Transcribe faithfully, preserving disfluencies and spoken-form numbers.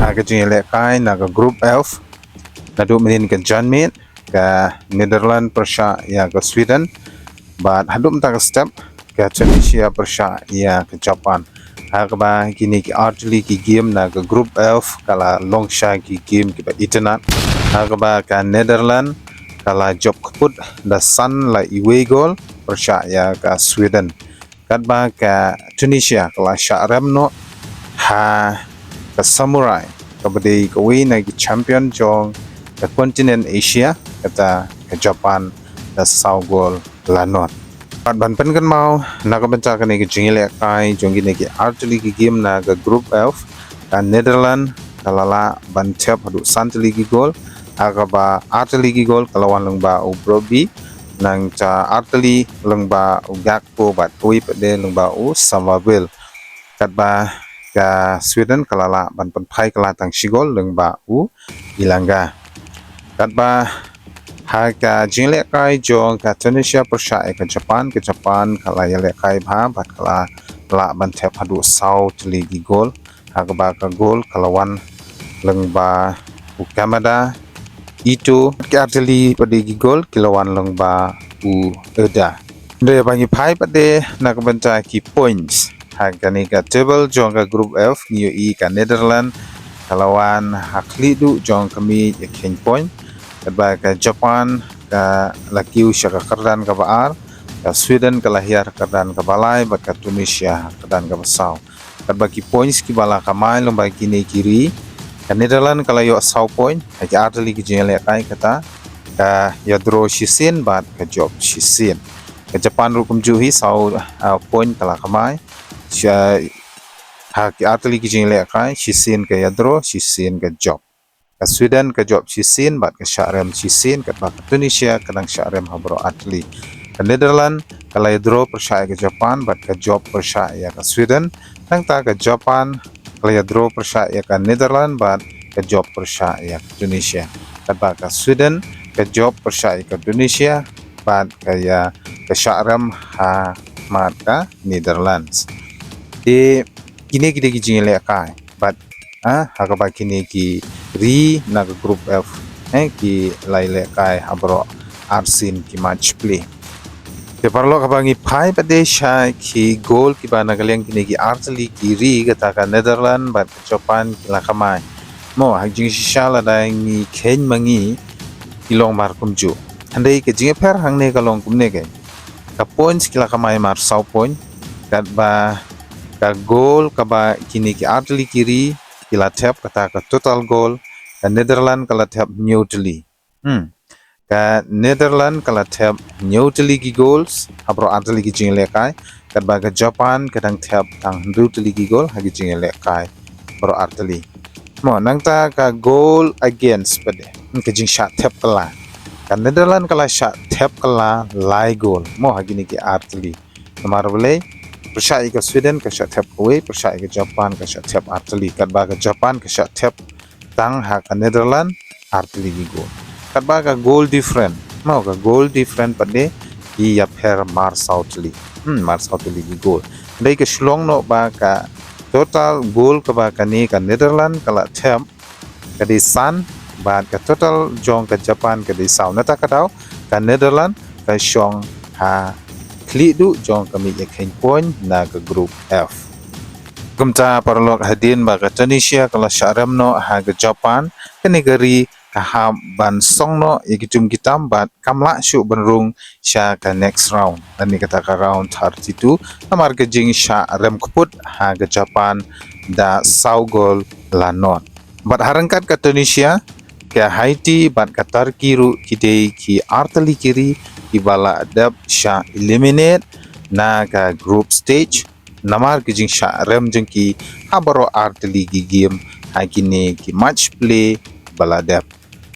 Ha ka jingïalehkai na ka Group F, naduh mynhynnin ka janmiet, ka Netherlands pyrshah ïa ka Sweden, bad haduh mynta ka step, ka Tunisia pyrshah ïa ka Japan. Ha kaba kine ki artylli ki game na ka Group F ka la long sha ki game kiba itynnad. Ha kaba ka Netherlands ka la jop kput da san la iwei gol pyrshah ïa ka Sweden. Katba ka Tunisia ka la shah rem noh ha ka Samurai, kaba dei kawei na ki champion jong ka continent Asia, kata ka Japan, da saw gol la nod. Bad ban pynkynmaw na ka bynta kane ka jingïalehkai jong kine ki artylli ki game na ka Group F, ka Netherlands ka la lah ban thep haduh san tylli ki gol, ha kaba artylli ki gol ka la wan lyngba u Brobbey, nangta artylli lyngba u Gakpo bad kawei pat de lyngba u Savabil. Katba ka Sweden ka la lah ban pynphai kylla tang shi gol lyngba u Elanga. Katba ha ka jingïalehkai jong ka Tunisia pyrshah ïa ka Japan, ka Japan ka la ïalehkai bha bad ka la lah ban thep haduh saw tylli ki gol. Ha kaba ka gol ka la wan lyngba u Kamada, Ito, ki artylli pat de ki gol ki la wan lyngba u Eda. Hynrei ba ngi phai pat de na ka bynta ki points ha kane ka table jong ka Group F, ngi ïohi ka Netherlands ka la wan ha khlieh duh jong ka miej ïa kheiñ point. Katba ka Japan ka la kiew sha ka kyrdan kaba ar, ka Sweden ka la hiar ha kyrdan kaba lai, bad ka Tunisia ha kyrdan kaba saw. Katba ki points kiba la kamai lyngba kine ki ri, ka Netherlands ka la ïoh saw point ha ki artylli ki jingïalehkai, kata ka ïadraw shisien bad ka jop shisien. Ka Japan ruh kumjuh hi, saw, ah, point ka la kamai. Sha, ha ki artylli ki jingïalehkai, shisien ka ïadraw, shisien ka jop. Ka Sweden ka jop shisien bad ka shah rem shisien, katba ka Tunisia ka dang shah rem ha baroh artylli. Ka Netherlands ka la ïadraw pyrshah ïa ka Japan bad ka jop pyrshah ïa ka Sweden. Nangta ka Japan ka la ïadraw pyrshah ïa ka Netherlands bad ka jop pyrshah ïa ka Tunisia. Katba ka Sweden ka jop pyrshah ïa ka Tunisia bad ka ïa ka shah rem ha mat ka Netherlands. Te kine ki dei ki jingïalehkai bad, ah, ha kaba kine ki ri na ka Group F, eh, ki la ïalehkai ha baroh arsien ki match play. Te paralok, haba ngi phai pat de sha ki gol kiba na ka liang kine ki artylli ki ri, kata ka Netherlands bad ka Japan ki la kamai. Mo, ha jingshisha lada ngi kheiñ ma ngi ki long mar kumjuh. Hynrei ka jingïapher hangne ka long kumne kein. Ka points ki la kamai mar saw point, katba ka gol kaba kine ki artylli ki ri ki la thep, kata ka total goal, ka Netherlands ka la thep hynñiew tylli. Hmm. Ka Netherlands ka la thep hynñiew tylli ki goals ha baroh artylli ki jingïalehkai, katba ka Japan ka dang thep tang hynriew tylli ki gol ha ki jingïalehkai baroh artylli. Mo, nangta ka goal against pat de, hmm, ka jingshah thep kylla. Ka Netherlands ka la shah thep kylla lai gol, mo, ha kine ki artylli. Namar balei? Pyrshah ïa ka Sweden ka shah thep kawei, pyrshah ïa ka Japan ka shah thep artylli, katba ka Japan ka shah thep tang ha ka Netherlands artylli ki gol. Katba ka goal different, mo, ka goal different pat de ki ïapher mar saw tylli. Hmm, mar saw tylli ki gol. Hynrei ka shu long noh ba ka total goal kaba kane ka Netherlands ka la thep ka dei san, bad ka total jong ka Japan ka dei saw. Nangta ka daw ka Netherlands ka shong ha khlieh duh jong ka miej ïa kheiñ point na ka Group F. Kumta paralok, hadien ba ka Tunisia ka la shah rem noh ha ka Japan, kane ka ri ka hap ban song noh ïa ki jong ki tam bad kam lah shuh ban rung sha ka next round, lane kata ka round thirty-two, namar ka jingshah rem kput ha ka Japan da saw gol la nod. Bad ha ryngkat ka Tunisia, ka Haiti bad ka Turkey ruh ki dei ki artylli ki ri kiba la dep shah eliminate na ka group stage, namar ka jingshah rem jong ki ha baroh artylli ki game ha kine ki match play ba la dep.